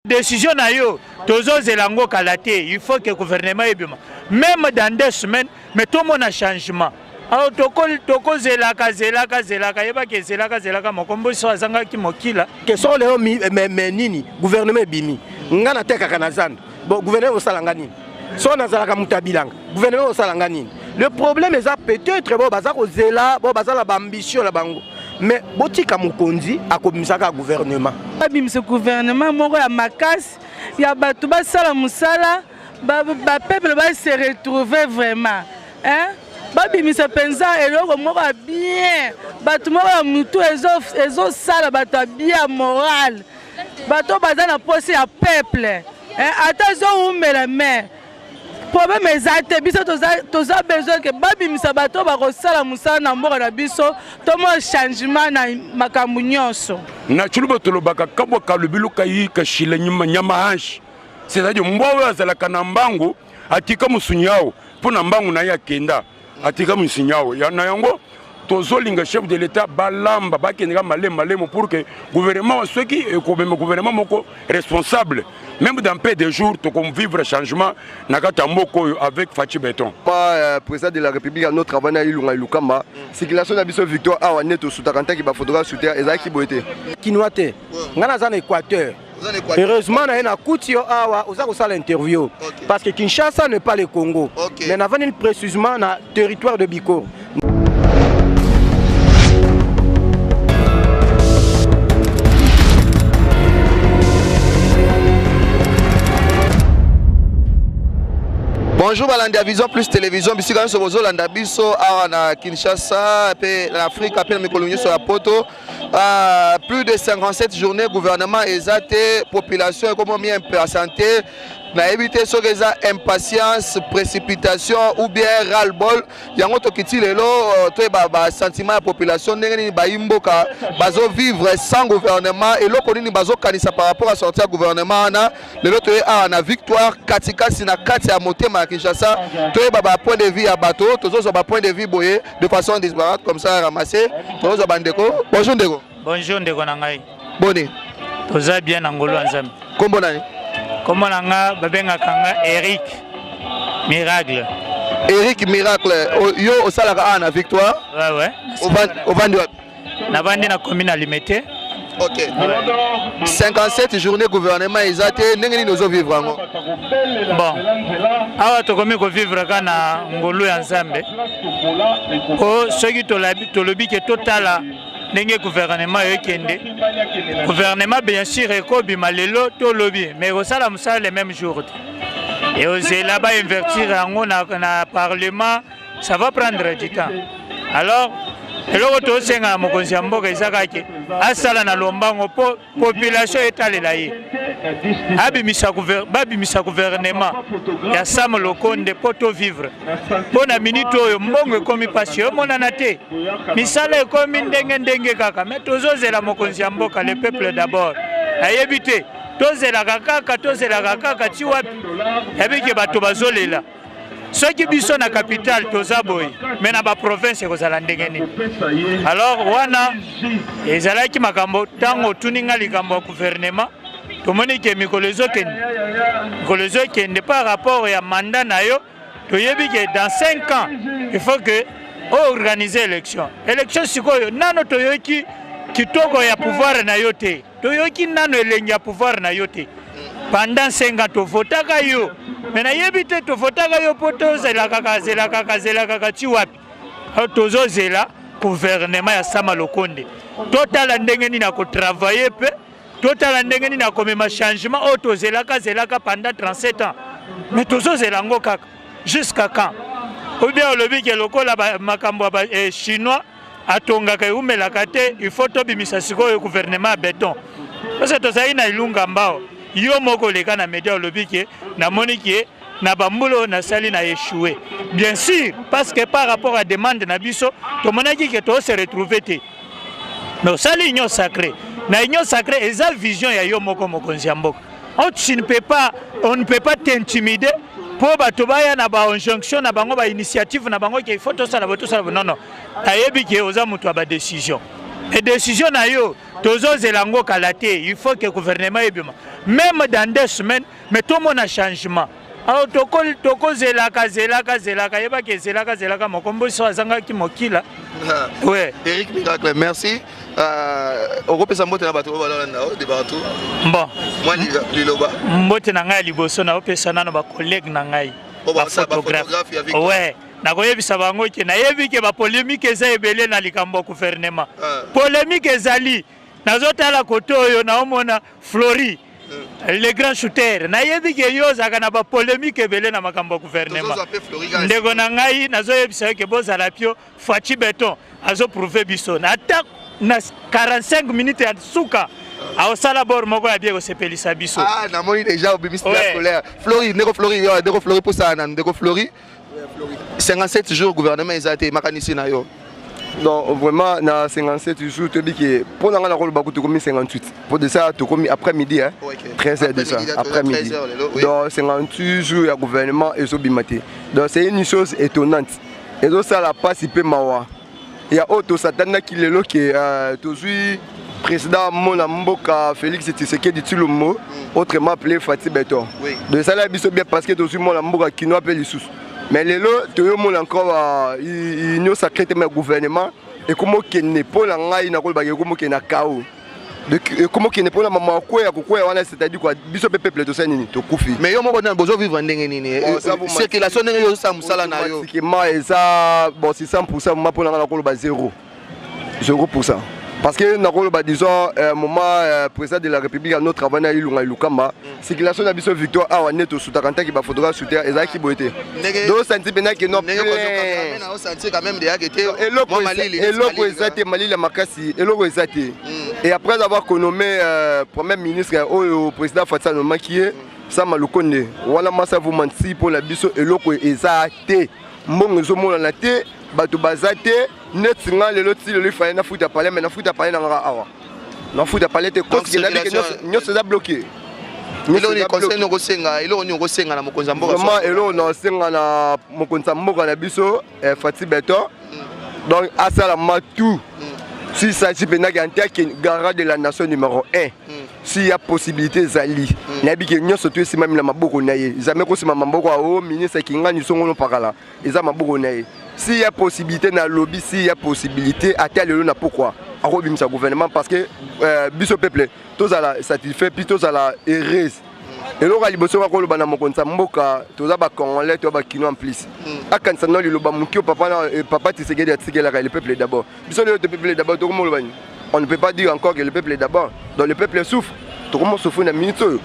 Decision na yo tozozela yango kala te, il faut que gouvernement ebima même dans 2 semaines, mais tomona changement. Alors tokozelaka, zelaka, zelaka, yebaki ezelaka, zelaka mokombo so azangaki mokila. Ke soko lelo me nini, gouvernement ebimi, nga natekaka na zando. Bon, gouvernement osala nga nini? So nazalaka moto ya bilanga, gouvernement osala nga nini? Le problème eza peut-être bo baza kozela, bo baza na baambition na bango, mais botika mokonzi akobimisaka gouvernement. Babimisa gouvernement moko ya makasi ya bato basala mosala, bapeuple base retrouver vraiment, hein? Babimisa mpenza eloko moko ya bien, bato moko ya mutu ezosala, bato ya bien, ya morale, bato baza na posi ya peuple. Ata ezowumela, mais problème eza te. Biso toza besoin ke babimisa bato bakosala mosala na mboka na biso, tomona changement na makambo nyonso. Na Tshiluba tolobaka kabwa kalubilu kayi kashila nyama, nyama hanshi, c'est-à-dire mbwa oyo azalaka na mbangu atika mosuni awo mpo na mbangu na ye, akenda atika mosuni awo. Na yango tozolinga chef de l'État balamba, bakendeka malemu malemu pour que gouvernement, soki ekobema gouvernement moko responsable, même dans peu de jours tokovivre changement na kati ya mboka oyo avec Fatshi Béton. Pa président de la République ya notre avana Ilunga Ilukamba, circulation na biso Victoire awa nde tosutaka ntaki baphotographe suter ezalaki boye te. Kinois te, ngai naza na Équateur. Heureusement na ye nakuti yo awa oza kosala interview, parce que Kinshasa n'est pas le Congo, mais navandi précisément na territoire de Bikoro. Bonjour balandi ya Vision Plus Télévision, bisika nyonso bozolanda biso awa na Kinshasa mpe na Afrika mpe na mikolo nyonso ya Poto. Plus de 57 journée gouvernement eza te, population ekomi impatiente. Nayebi te soki eza impatience, précipitation ou bien ras-le-bol. Yango tokiti lelo toyeba basentiment ya population, ndenge nini bayi mboka bazovivre sans gouvernement, eloko nini bazokanisa par rapport à sortie ya gouvernement wana. Lelo toye awa na Victoire, katikati na kati ya motema ya Kinshasa, toyeba bapoint de vue ya bato. Tozozwa bapoint de vue boye de façon disparate comme ça, ramassé. Tozozwa bandeko. Bonjour ndeko. Bonjour ndeko na ngai. Boni? Toza bien na ngolu ya Nzambe. Kombo nani? Kombo na nga, babengaka nga Eric Miracle. Eric Miracle, yo osalaka awa na Victoire? Ouais. Ovandi wapi? Navandi na commune ya Limete. Ok, 57 journée gouvernement eza te, ndenge nini ozovivre yango? Bon, awa tokomi kovivre kaka na ngolu ya Nzambe, po soki tolobi ke totala ndenge gouvernement ekende, gouvernement bien sûr ekobima lelo tolobi, mais ekosala mosala le même jour te. Eozela bainvestir yango na parlement, ça va prendre du temps. Alors eloko tosenga na mokonzi ya mboka eza kaka asala na lombango mpo population etalela ye, babimisa gouvernement ya Sama Lukonde mpo tovivre. Mpo na minute oyo mbongo ekomi mpasi, emonana te, misala ekomi ndenge ndenge kaka. Me tozozela mokonzi ya mboka, le peuple d'abord. Ayebi te, tozelaka kaka, tozelaka kaka ti wapi? Yabike bato bazolela. Soki biso na capitale toza boye, me na baprovince ekozala ndenge nini? Alors wana ezalaki makambo. Ntango otuni nga likambo ya gouvernement, tomoni ke mikolo ezokende, mikolo ezokende par rapport ya mandat na yo. Toyebi ke dans 5 ans il faut que oorganiser élection. Élection sikoyo nano toyoki kitoko ya pouvoir na yo te, toyoki nano elengi ya pouvoir na yo te. Pendant 5 ans tovotaka yo, me nayebi te tovotaka yo mpo tozela kaka, zela kaka, zela kaka ti wapi? Tozozela gouvernement ya Sama Lukonde, totala ndenge nini akotravailler mpe totala ndenge nini akomema changement oyo tozelaka, zelaka pendant 37 ans, mais tozozela yango kaka jusqu'à quand? Ou bien olobi ke lokola makambo ya Chinois atongaka eumelaka te, il faut tobimisa sikoyo gouvernement ya béton? Parce que tozali na Ilunga Mbao, yo moko oleka na média, olobi ke namoni ke na bambula oyo nasali na échoué. Bien sûr, parce que par rapport à demande na biso, tomonaki ke tose retrouve te. Mais osali union sacrée. Na union sacrée eza vision ya yo moko mokonzi ya mboka. Oh, tu ne peux pas, on ne peut pas t'intimider mpo bato baya na bainjonction na bango, bainitiative na bango ke il faut tosala bo, tosala bo. Non, non, nayebi ke oza moto ya badécision. E décision na yo tozozela yango kala te. Il faut que gouvernement ebima même dans 2 semaines, mais tomona changement. Alors tokozelaka, zelaka, zelaka, yebaki ezelaka, zelaka mokombo so azangaki mokila. Ouais. Eric Miracle, merci. Okopesa mbote na bato oyo balolanda de partout. Bon. Mwa liloba. Mbote na ngai ya liboso, naopesa nano bacollègue na ngai baphotographe. Ouais, nakoyebisa bango ke nayebi ke bapolémique eza ebele na likambo ya gouvernement. Polémique ezali, nazotala kote oyo, naomona Flori, le grand shooter. Nayebi ke yo ozalaka na bapolémique ebele na makambo ya gouvernement. Ndeko na ngai, nazoyebisa yo ke bozala pio. Fatshi Béton azoprouver biso ata na 45 minutes ya suka aosala bor moko ya bien kosepelisa biso. Ah, namoni déjà obimisi ya colère. Flori, ndeko Flori, ndeko Flori, posala na ndeko Flori. 57 jours gouvernement eza te, makanisi na yo? Non, vraiment, na 57 jours, toyebi ke mpo na ngai nakoloba ku tokomi 58 po de ça tokomi après midi, hein? 13 heures déjà, après midi. Donc 58 jours ya gouvernement ezobima te. Donc c'est une chose étonnante, ezosala mpasi mpe mawa ya oyo tosatandaki lelo ke tozwi président mona mboka Félix Tshisekedi Tshilombo, autrement appelé Fatshi Béton. Donc esala biso bien parce que tozwi mona mboka kinois mpe lisusu. Mais lelo toyomona encore union sacrée te, mais gouvernement ekomokende. Mpo na ngai nakolobaka ekomokende na kao, ekomokende mpona mama akweya kokwea wana, c'est-à-dire quoi? Biso mpe peuple tosali nini? Tokufi. Mais yo moko bozovivre ndenge nini? Circulation ndenge yo ozosala mosala na yo? Automatiquement eza bon, c'est 100%. Moma mpo na ngai nakoloba 0 0, parce que nakoloba, disons, moment président de la République ya notre travail na Ilunga Ilukamba, circulation na biso Victoire awa nde tosutaka ntaki baphotographe suter ezalaki boye te. Dosanti mpenza ke non, eloko eza te, malili ya makasi, eloko eza te. Et après avoir konommé premier ministre oyo président Fatshi anomaki ye, Sama Lukonde wana, masa vumanti mpona biso eloko eza te, mbongo ezomonana te, bato baza te. Neti nga lelo, ti lelo ifale nafuta palais, mais nafuta palais na ngaka awa, nafuta palais te, nyonso eza bloqué. Eloko nini okosenga na mokonzi ya mboka? Vraiment, eloko na osenga na mokonzi ya mboka na biso Fatshi Béton, donc asala ma tout s'il s'agit mpenzaki en tant que garant de la nation numéro 1, s'il y a possibilité ezali, nayebi ke nyonso to esimami na maboko na ye. Jamais kosima maboko ao ministre Kingani songono pakala, eza maboko na ye. S'il y a possibilité, nalobi s'il y a possibilité, ata lelo na pokwa akobimisa gouvernement, parce que biso peuple tozala satisfait puis tozala heureuse. Eloko ya liboso kaka koloba na mokonzi ya mboka, toza bacongolais, toza bakinois, en plus akanisa no liloba moki oyo papa, papa Tshisekedi atikelaka: le peuple d'abord. Biso lelo, le peuple d'abord, tokomoloba nini? On ne peut pas dire encore que le peuple d'abord. Donc le peuple souffre, tokomosouffrir na minute oyo.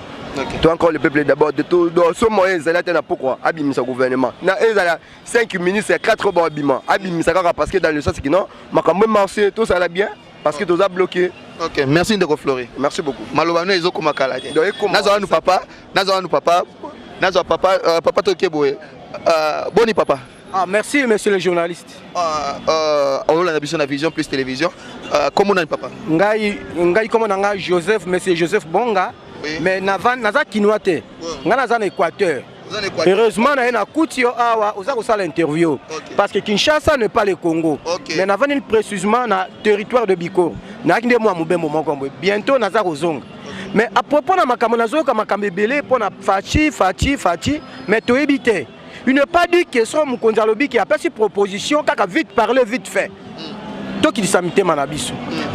To encore le peuple d'abord, donc so moyen ezali ate na pokwa abimisa gouvernement na ezala 5 ministres ya 4 oyo babima, abimisa kaka, parce que dans le sens que non, makambo emarché, tosala bien, parce que toza bloqué. Ok, merci ndeko Flori. Merci beaucoup. Maloba no ezokoma kala te. Nazwa wanu papa, nazwa wanu papa, nazwa papa, papa toke boye. Boni papa? Ah, merci monsieur le journaliste. Olanda biso na Vision Plus Télévision. Kombo nani, papa? Ngai kombo na ngai Joseph, monsieur Joseph Bonga. Oui. Mais naza kinois te. Ngai naza na Équateur. Heureusement naye nakuti yo awa oza kosala interview, parce que Kinshasa n'est pas le Congo. Mais navandi précisément na territoire de Bikoro. Nayaki nde mwa mobembo moko boye, bientôt naza kozonga. Mais à propos na makambo nazoyoka, makambo ebele mpo na Fatshi, Fatshi, Fatshi, mais toyebi te. Il n'est pas dit que so mokonzi alobi ke apesi proposition kaka, vite parler, vite fait. Tokilisa mitema na biso.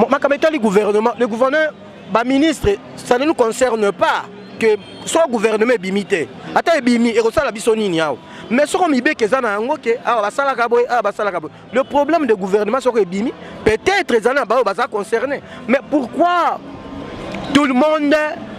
Makambo etali gouvernement, le gouverneur, baministre, ça ne nous concerne pas. Que so gouvernement ebimi te, ata ebimi, ekosala biso nini awa? Mais soko mibeko eza na yango ke awa basalaka boye, awa basalaka boye. Le problème de gouvernement, soko ebimi, peut-être ezali na baoyo baza concerné. Mais pourquoi tout le monde?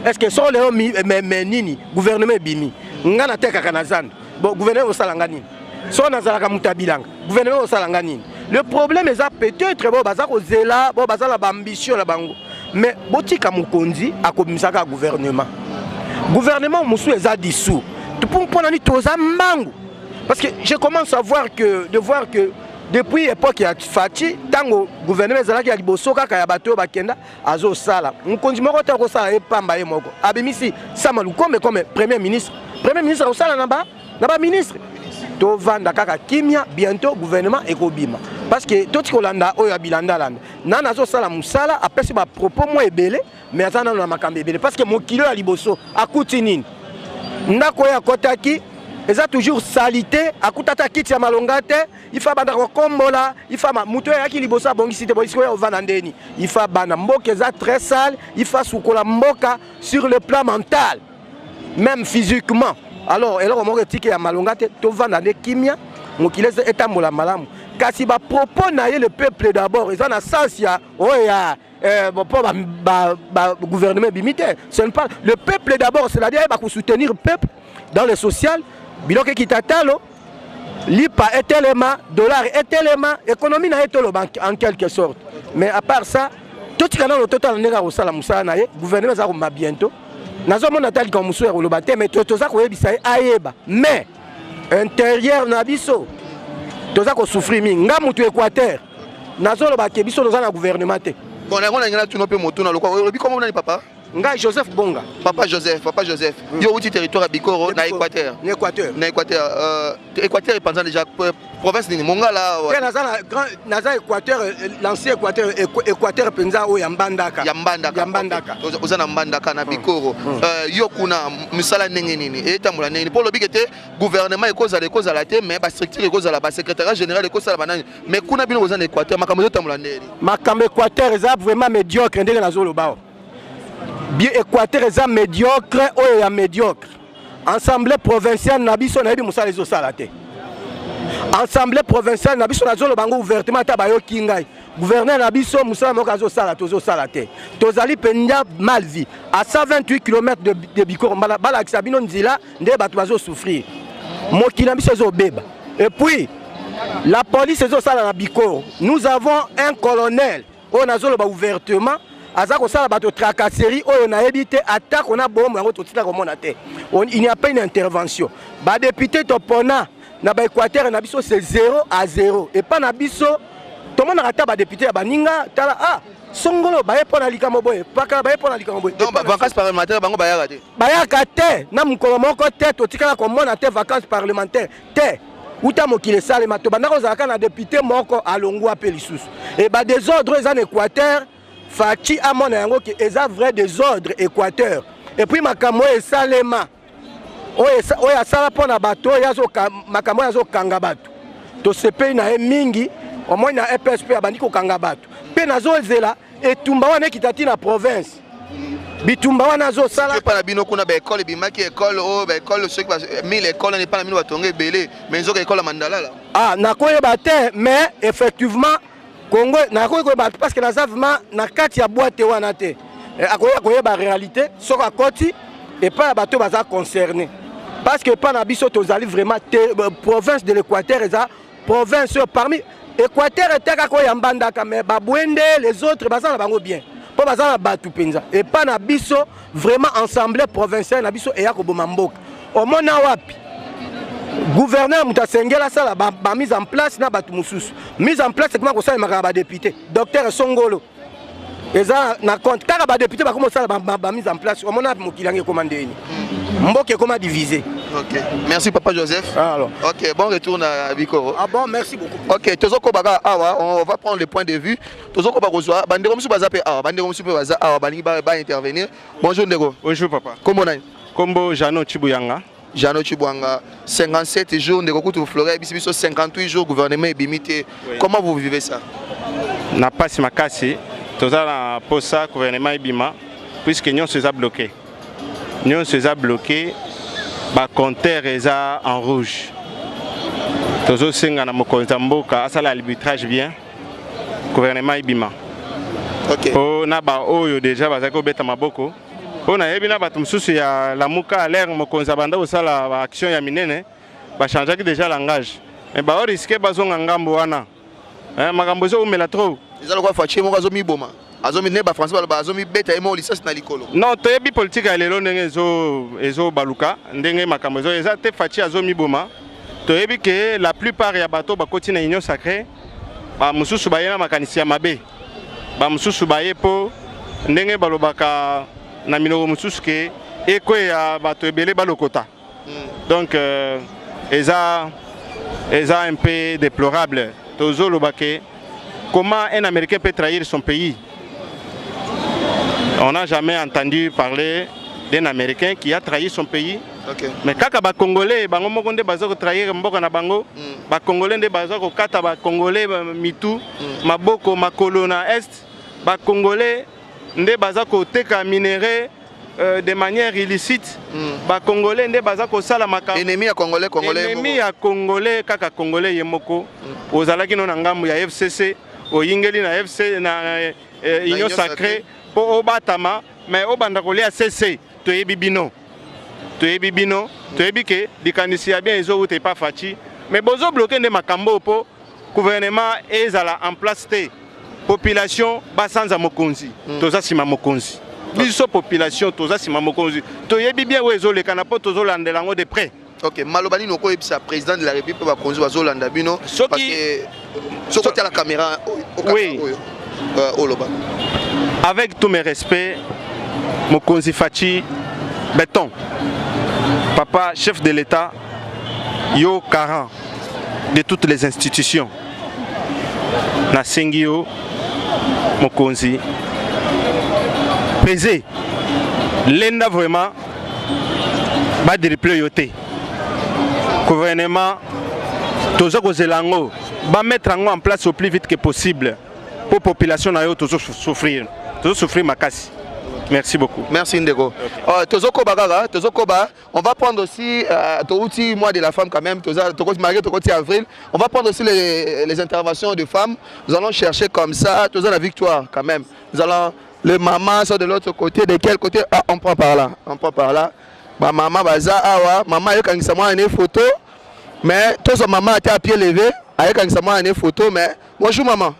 Est ce que soko lelo me nini, gouvernement ebimi, nga natekaka na zando, bon, gouvernement osala nga nini? So nazalaka moto ya bilanga, gouvernement osala nga nini? Le problème eza peut-être bo baza kozela, bo baza na baambition na bango. Mais botika mokonzi akobimisaka gouvernement. Gouvernement mosusu eza dissous mpo nani toza mbangu? Parce que je commence à voir que de voir que depuis époque ya Fatshi, ntango gouvernement ezalaki ya liboso kaka ya bato oyo bakenda, azosala mokonzi moko te akosala ye pamba ye moko. Abimisi Sama Lukombe comme premier ministre. Premier ministre akosala na ba na baministre. Tovanda kaka kimia, bientôt gouvernement ekobima. Parce que toti kolanda oyo ya bilandalanda nani azosala mosala, apesi bapropos mwa ebele, mais aza nano na makambo ebele, parce que mokili oyo ya liboso akuti nini? Ndako oyo akɔtaki eza toujours salité, akuta ata kiti ya malonga te. Ifa abanda kokombola, ifa moto oyo ayaki liboso abongisi te. Boyisi oyo ovanda ndeni, ifa banda mboka eza très sale, ifa sukola mboka sur le plan mental, même physiquement. Alors eloko moko etiki ya malonga te. Tovanda nde kimia, mokili etambola malamu. Kasi bapropos na ye, le peuple d'abord, eza na sens ya oyo ya mpo gouvernement ebimi te. Ce n'est pas le peuple d'abord, c'est-à-dire ayeba kosoutenir peuple dans le social. Biloko ekita talo, lipa etelema, dollar etelema, économie na ye toloba en quelque sorte. Mais à part ça, totika nano, totala ndenge akosala mosala na ye. Gouvernement eza koma bientôt, nazomona ata likambo mosusu ya koloba te, mais toza koyebisa ye ayeba. Mais intérieur na biso toza kosouffrir mingi. Nga mutu Équateur, nazoloba ke biso toza na gouvernement te. Bon, yango na ngai natuna mpe motuna lokwa olobi kombo nani, papa? Ngai Joseph Bonga. Papa Joseph, papa Joseph, yo outi territoire ya Bikoro na Équateur? Na Équateur. Na Équateur, Équateur epanza déjà province nini? Mongala? Te, naza na grand, naza Équateur, l'ancien Équateur, Équateur mpenza oyo ya Mbandaka. Ya Mbandaka. Ya Mbandaka. Okay. Oza na Mbandaka na Bikoro. Yo kuna misala ndenge nini etambola ndenge nini? Mpo olobi ke te gouvernement ekozala te, mais bastructure ekozala, basecrétariat général ekosala, banani. Mais kuna bino boza na Équateur, makambo ezotambola ndenge nini? Makambo Équateur eza vraiment médiocre. Ndenge nazoloba o bien, Équateur eza médiocre oyo ya médiocre. Assemblée provinciale na biso, nayebi mosala ezosala te. Assemblée provinciale na biso, nazoloba yango ouvertement, ata bayoki ngai, gouverneur na biso mosala moko azosala, tozosala te. Tozali mpenza mal vie à 128 km de Bikoro. Balakisa bino nzela nde bato bazosouffrir. Mokili na biso ezobeba. Et puis la police ezosala na Bikoro, nous avons un colonel oyo nazoloba ouvertement, aza kosala bato tracasserie oyo nayebi te. Atako na bombo yango totika komona te, il n'y a pas une intervention. Badéputé topona na baéquateur na biso, c'est 0 à 0. Epa na biso tomonaka ata badéputé ya baninga, tala, ah, songolo baye mpo na likambo boye, pakala baye mpo na likambo boye. Donc vacances parlementaire bango bayaka te? Bayaka te, na mokolo moko te. Totikala komona te vacances parlementaire te. Uta mokili esalema, tobanda kozalaka na député moko, alongwa mpe lisusu. E badésordre eza na Équateur, Fatshi amona yango ke eza vrai désordre Équateur. Et puis makambo oyo esalema, oyo asala mpo na bato oyo, makambo oyo azokanga bato, tosepeli na ye mingi. Omoi na EPSP abandi kokanga bato mpe nazozela etumba wana ekita ti na province, bitumba wana azosala. Epa na bino kuna baekole ebimaki, ekole oyo, baekole soki 1000 ekole, epa na bino batonga ebele, mais nzoka ekole ya mandalala. Ah, nakoyeba te, mais effectivement Congo nakoki koyeba parce que naza vraiment na kati ya boîte wana te. Akoya koyeba réalité soki akoti epai ya bato baza concerné, parce que epai na biso tozali vraiment te. Province de l'Équateur eza province oyo parmi Équateur ete kaka oyo ya Mbandaka, mais Babwende, les autres baza na bango bien mpo baza na bato mpenza. Epai na biso vraiment assemblée provinciale na biso eya koboma mboka. Omona wapi gouverneur moto asengeli asala bamise en place na bato mosusu? Mise en place ekoma kosalemaka na badéputé. Docteur Songolo eza na compte kaka badéputé bakoma kosala bamise en place. Omona mokili yango ekoma ndeni, mboka ekoma divisé. Ok, merci papa Joseph. Alors. Ok, bon retour na Bikoro. Ah bon, merci beaucoup. Ok, tozokoba kaka awa, on va prendre le point de vue. Tozokoba kozwa bandeko mosusu baza mpe awa, bandeko mosusu mpe baza awa, balingi baintervenir. Bonjour ndeko. Bonjour papa. Kombo nani? Kombo Jano Chibuyanga. Jano Chibwanga, 57 jours, ndeko kutu Florent bisi biso 58 jours gouvernement ebimi te. Oui. Comment vous vivez ça? Na pasi makasi, toza na posa gouvernement ebima puisque nyonso eza bloqué. Nyonso eza bloqué, ba compteur eza en rouge. Tozosenga na mokonzi ya mboka asala arbitrage bien, gouvernement ebima. Okay. Po na ba oyo déjà bazali kobeta maboko, mpo nayebi na bato mosusu ya Lamuka, alere mokonzi abanda kosala baaction ya minene, bachangeaki déjà langage, mais baoriske bazonga ngambo wana. Makambo ezoumela trop. Eza lokola Fatshi moko azomiboma, azomi ne bafrançais baloba azomibeta ye moko lisasi na likolo. Non, toyebi politike ya lelo ndenge ezobaluka, ndenge makambo ezo eza te. Fatshi azomiboma. Toyebi ke la plupart ya bato bakoti na Union sacrée, bamosusu baye na makanisi ya mabe, bamosusu baye mpo ndenge balobaka na minoko mosusu ke ekweya, bato ebele balokota. Donc eza un peu déplorable. Tozoloba ke comment un Américain peut trahir son pays? On n'a jamais entendu parler d'un Américain qui a trahi son pays. Okay. Mais kaka ba Congolais, bango moko nde baza ko trahir mboka na bango. Ba Congolais nde baza ko kata ba Congolais mitu, maboko, makolo na est. Ba Congolais nde baza ko teka minerais de manière illicite. Ba Congolais nde baza ko sala makambo. Ennemi ya Congolais, Congolais Ennemi ya Congolais, kaka Congolais ye moko. Ozalaki no na ngambo ya FCC, oyingeli na FC na Union Sacrée po obatama, mais obanda kolia CC, toyebi bino. Toyebi bino, toyebi ke likanisi ya bien ezowuta epa Fatshi, mais bozo bloquer nde makambo po gouvernement ezala en place te. Population basanza mokonzi, toza sima mokonzi. Biso population toza sima mokonzi. Toyebi bien oyo ezoleka na po tozolandela yango de près. Ok, maloba nini okoyebisa président de la République pe bakonzi bazolanda bino? Parce que soki otala caméra Oui. oyo, oloba. Avec tous mes respects, mokonzi Fatshi Béton, papa chef de l'État, yo garant de toutes les institutions. Nasengi yo mokonzi pesé lenda vraiment ba drippler yo te. Gouvernement toza kozela yango ba mettre yango en place au plus vite que possible pour population na yo tozo souffrir, tozo souffrir makasi. Merci beaucoup. Merci Ndeko. Okay. Tozo koba kaka, tozo koba. On va prendre aussi touti mois de la femme quand même, toza, toko, malgré tokoti avril, on va prendre aussi les interventions de femmes. Nous allons chercher comme ça, toza la victoire quand même. Nous allons, les mamans sont de l'autre côté, de quel côté? Ah, on prend par là, on prend par là. Ba maman baza awa, maman ayokangisa mwana ne photo, mais tozo maman ata à pied levé, ayokangisa mwana ne photo, mais bonjour maman.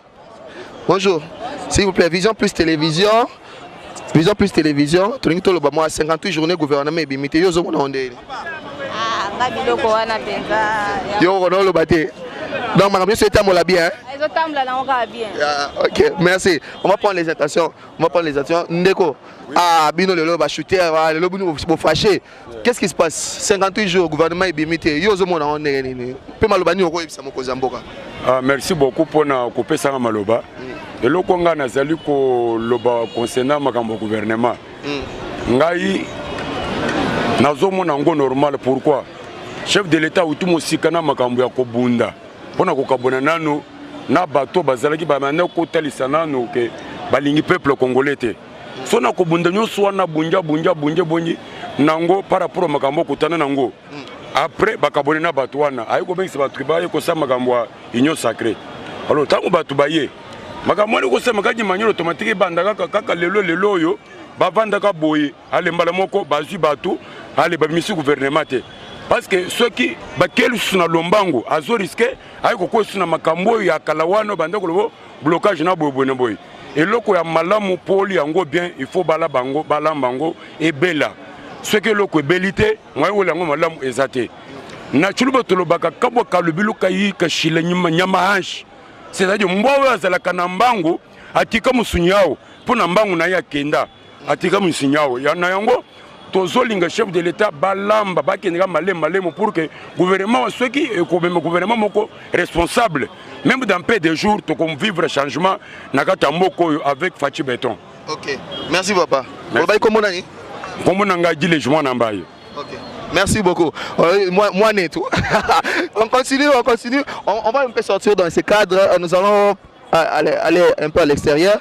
Bonjour. S'il vous plaît, Vision Plus Télévision. Vision Plus Télévision, tolingi toloba mwa 58 journée gouvernement ebimi te, yo ozomona ngo ndenge nini? Ah, nga biloko wana mpenza ya Yo okona oloba te. Donc makambo nyonso etambola bien, hein? Ezotambola nango kaka bien. Ah, ok, merci. On va prendre les intentions. On va prendre les intentions. Ndeko. Ah, bino lelo ba shooter, ah, lelo bino bo fâché. Qu'est-ce qui se passe? 58 jours gouvernement ebimi te. Yo ozomona ngo ndenge nini? Pe maloba nini okoyebisa mokonzi ya mboka? Ah, merci beaucoup mpona kopesanga maloba. Eloko nga nazali koloba concernant makambo ya gouvernement. Ngai nazomona yango normal. Pourquoi? Chef de l'État auti mosika na makambo ya kobunda mpona kokabona nano na bato bazalaki bamanda kotalisa nano ke balingi peuple congolais te. So na kobunda nyonso wana bunja bunja bunja bonyi nango par rapport makambo okutana nango. Après bakabone na bato wana aye kobengisa bato baye kosala makambo ya union sacrée. Alors ntango bato baye makambo wana ekosala kaka manière automatique ebanda kaka kaka lelo lelo oyo bavandaka boye ale mbala moko bazwi bato ale babimisi gouvernement te. Parce que soki bakeli lisusu na lombango azo risque aye kokwea lisusu na makambo oyo ya kala wana banda koloba blocage na boye boye na boye. Eloko ya malamu poli yango bien, il faut bala bango, balamba yango ebela. Soki eloko ebeli te, moyen oyo yango malamu eza te. Na tshiluba tolobaka kabwa kalubilu kayi kashila nyama, nyama hanche. C'est-à-dire mbwa oyo azalaka na mbangu atika mosunyi awo mpo na mbangu na ye akenda atika mosunyi awo. Ya na yango tozolinga chef de l'État balamba bakendeka malemu malemu pour que gouvernement soki ekobema gouvernement moko responsable même dans peu de jours tokovivre changement na kati ya mboka oyo avec Fatshi Béton. Ok, merci papa. Merci. Olobaki kombo nani? Kombo na ngai Gilles Mwana Mbaye. Ok. Merci beaucoup. Moi, net. On continue, on continue. On va un peu sortir dans ce cadre. Nous allons aller un peu à l'extérieur.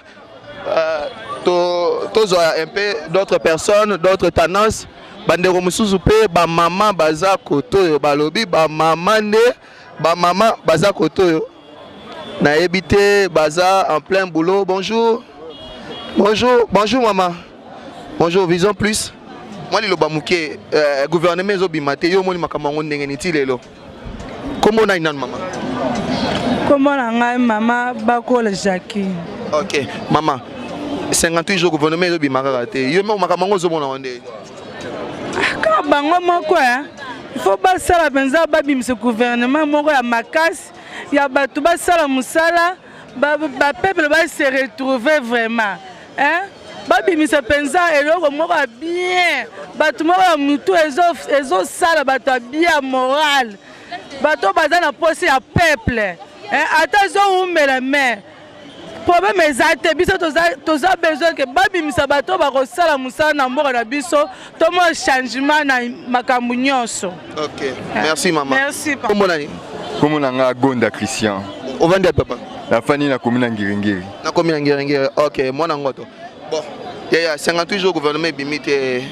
Tozo un peu d'autres personnes, d'autres tendances. Bandeko mosusu pe ba mama baza kotoyo balobi ba mama nde ba mama baza kotoyo. Nayebi te baza en plein boulot. Bonjour. Bonjour, bonjour maman. Bonjour Vision Plus. Moi liloba muke gouvernement ezobima te yo moni makambo yango ndenge nini ti lelo. Kombo na nani mama? Kombo na ngai mama Bakola Jackie. Ok, mama. 58 jours gouvernement ezobima kaka te. Yo moko makambo yango ozomona ngo ndenge. Kaka bango moko, hein. Il faut basala mpenza babimisa gouvernement moko ya makasi ya bato basala mosala, ba peuple ba se retrouver vraiment, hein. Babimisa mpenza eloko moko ya bien, bato moko ya mutu ezosala bato ya bien ya morale, bato baza na posa ya peuple. Eh, ata ezowumela mais problème eza te biso toza besoin ke babimisa bato bakosala mosala na mboka na biso tomona changement na makambo nyonso. Ok, eh, merci mama. Merci. Kombo nani? Kombo na nga Gonda Christian. Ovandi ya papa? Nafandi na komi na Ngiringiri. Na komi na Ngiringiri. Ok, mwana ngoto. Bon, yaya 58 jours gouvernement ebimi te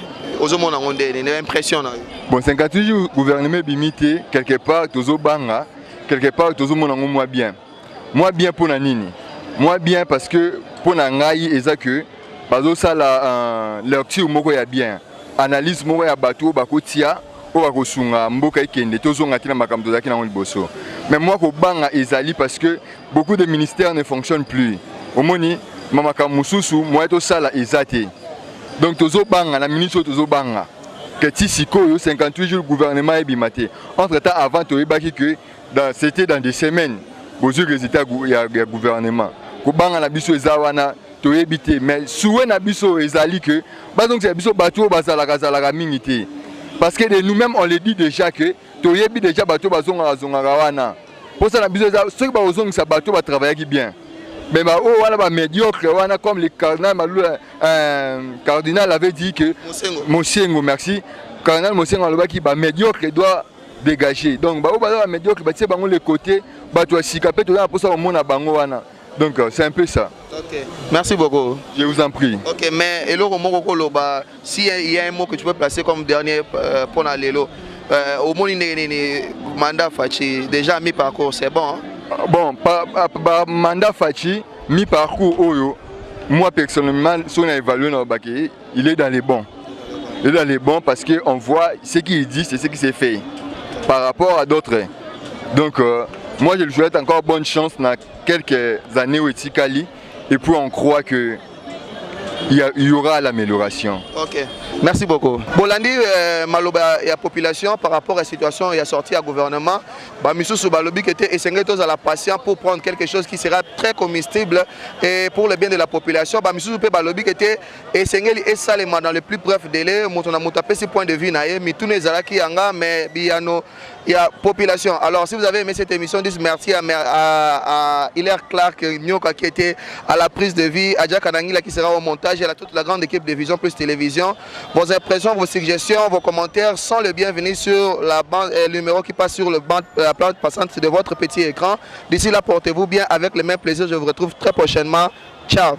ozomona yango ndeni na impression na yo? Bon, 58 jours gouvernement ebimi te, quelque part tozobanga, quelque part tozomona yango mwa bien. Mwa bien mpo na nini? Mwa bien parce que mpo na ngai eza que bazosala lecture moko ya bien, analyse moko ya bato oyo bakotia oyo bakosunga mboka ekende tozonga te na makambo tozalaki nango liboso. Mais mwa kobanga ezali parce que beaucoup de ministères ne fonctionnent plus. Omoni ma makambo mosusu moyen tosala eza te, donc tozobanga na minute oyo, tozobanga ke ti sikoyo 58 jours gouvernement ebima te. Entre temps, avant toyebaki que c'était dans des semaines bozwi résultat ya gouvernement. Kobanga na biso eza wana, toyebi te, mais souhait na biso ezali que bazongisa biso bato oyo bazalaka zalaka mingi te, parce que de nous-mêmes on le dit déjà que toyebi déjà bato oyo bazongaka zongaka wana. Mposa na biso eza soki bakozongisa bato oyo batravaillaki bien, mais baoyo wana bamédiocre wana, comme le cardinal Malula, cardinal avait dit que Mosengo, Mosengo, merci, cardinal Mosengo alobaki bamédiocre doit dégager. Donc baoyo baza bamédiocre, batie bango le côté, bato ya sika mpe toza na mposa komona bango wana. Donc c'est un peu ça. Ok, merci beaucoup. Je vous en prie. Ok, mais eloko moko koloba, si il y a un mot que tu peux placer comme dernier pour na lelo, omoni ndenge nini mandat Fatshi déjà mi-parcours, c'est bon, hein? Bon, pa mandat Fatshi mi-parcours oyo, moi personnellement, si on a évalué na baki, il est dans les bons. Il est dans les bons parce que on voit ce qu'il dit, c'est ce qui s'est fait par rapport à d'autres. Donc moi je lui souhaite encore bonne chance dans quelques années au etikali, et puis on croit que il y aura l'amélioration. Ok, merci beaucoup. Bolandi maloba ya population par rapport à la situation ya sortie à gouvernement, ba misusu balobi que te esengeli tozala patient pour prendre quelque chose qui sera très comestible et pour le bien de la population. Ba misusu pe balobi que te esengeli esalema dans le plus bref délai. Moto na moto apesi point de vue na ye, mituna ezalaki yanga mais biyano ya population. Alors si vous avez aimé cette émission, dites merci à Hilaire Clark Nyoka qui était à la prise de vie, à Jack Anangila qui sera au montage et à toute la grande équipe de Vision Plus Télévision. Vos impressions, vos suggestions, vos commentaires sont les bienvenus sur la bande, le numéro qui passe sur le bande, la plante passante de votre petit écran. D'ici là, portez-vous bien, avec le même plaisir. Je vous retrouve très prochainement. Ciao.